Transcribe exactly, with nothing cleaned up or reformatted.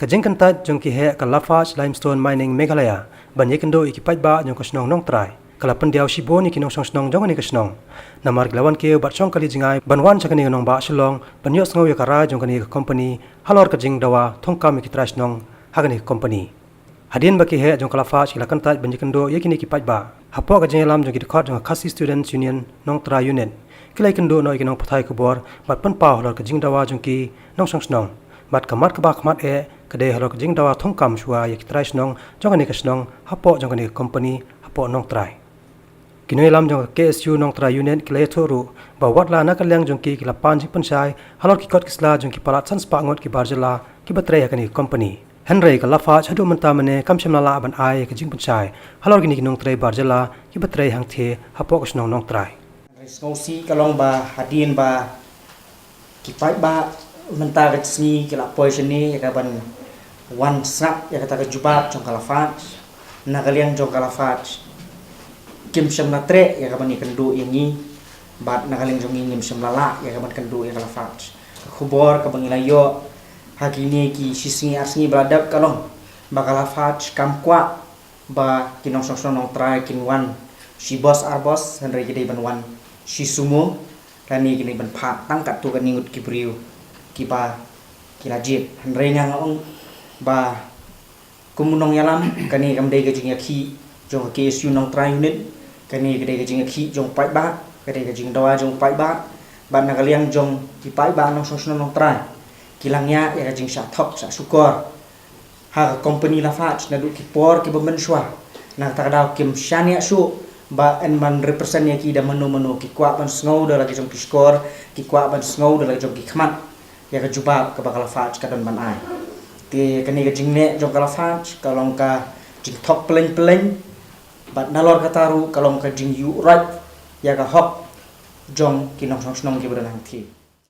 Ka jingkyntait jong ki heh ka Lafarge Limestone Mining Meghalaya ban ïakynduh ïa ki paidbah jong ka shnong Nongtrai ka la pyndiaw shibun ïa ki nongshong shnong jong kane ka shnong. Namar ki la wan kiew bad shong kali jngai ban wan sha kane ka nongbah Shillong ban ïohsngew ïa ka rai jong kane ka company halor ka jingdawa thungkam ïa ki trai shnong ha kane ka company. Hadien ba ki heh jong ka Lafarge ki la kyntait ban ïakynduh ïa kine ki paidbah hapoh ka jingïalam jong ki dkhot jong ka Khasi Students Union Nongtrai Unit, ki la ïakynduh noh ïa ki nongpathai khubor bad pynpaw halor ka jingdawa jong ki nongshong shnong. Bad ka mat kaba khmat eh ka dei halor ka jingdawa thungkam shuwa ïa ki trai shnong jong kane ka shnong hapoh jong kane ka company hapoh Nongtrai. Ki nongïalam jong ka K S U Nongtrai Unit ki la ïathuh ruh ba wat la na ka liang jong ki ki la pan jingpynshai halor ki kot ki sla jong ki palat san spah ngut ki bar jylla kiba trei ha kane ka company. Hynrei ka Lafarge haduh mynta mynne kam shym la lah ban ai ka jingpynshai halor kine ki nongtrei bar jylla kiba trei hangthie hapoh ka shnong Nongtrai. Hynrei sngewsih ka long ba hadien ba ki paidbah mynta ka sngi ki la poi shane ïa ka ban wan sngap ïa kata ka jubab jong ka Lafarge. Na ka liang jong ka Lafarge kim shym la treh ïa ka ban ïakynduh ïa ngi, bad na ka liang jong ngi ngim shym la lah ïa ka ban kynduh ïa ka Lafarge. Ka khubor kaba ngi la ïoh ha kine ki shi sngi ar sngi ba la dep ka long ba ka Lafarge kam kwah ba ki nongshong shnong Nongtrai kin wan shi bos ar bos, hynrei ki dei ban wan shi sumo lane ki dei ban phah tang katto katne ngut ki briew kiba ki la jied. Hynrei nga nga ong ba kum u nongïalam, kane kam dei ka jingïakhih jong ka K S U Nongtrai Unit, kane ka dei ka jingïakhih jong u paidbah, ka dei ka jingdawa jong u paidbah. Bad na ka liang jong ki paidbah nongshong shnong Nongtrai ki la ngiah ïa ka jingshah thok shah shukor ha ka company Lafarge naduh ki por kiba mynshuwa. Na kata ka daw kim shaniah shuh ba yn ban represent ïa ki da mano mano, ki kwah ban sngew da la ki jong ki shkor, ki kwah ban sngew da la ki jong ki khmat ïa ka jubab kaba ka Lafarge ka don ban ai. Te kane ka jingneh jong ka Lafarge ka long ka jingthok pyllein pyllein, bad nalor kata ruh ka long ka jingïuh roit ïa ka hok jong ki nongshong shnong kiba don hangthie.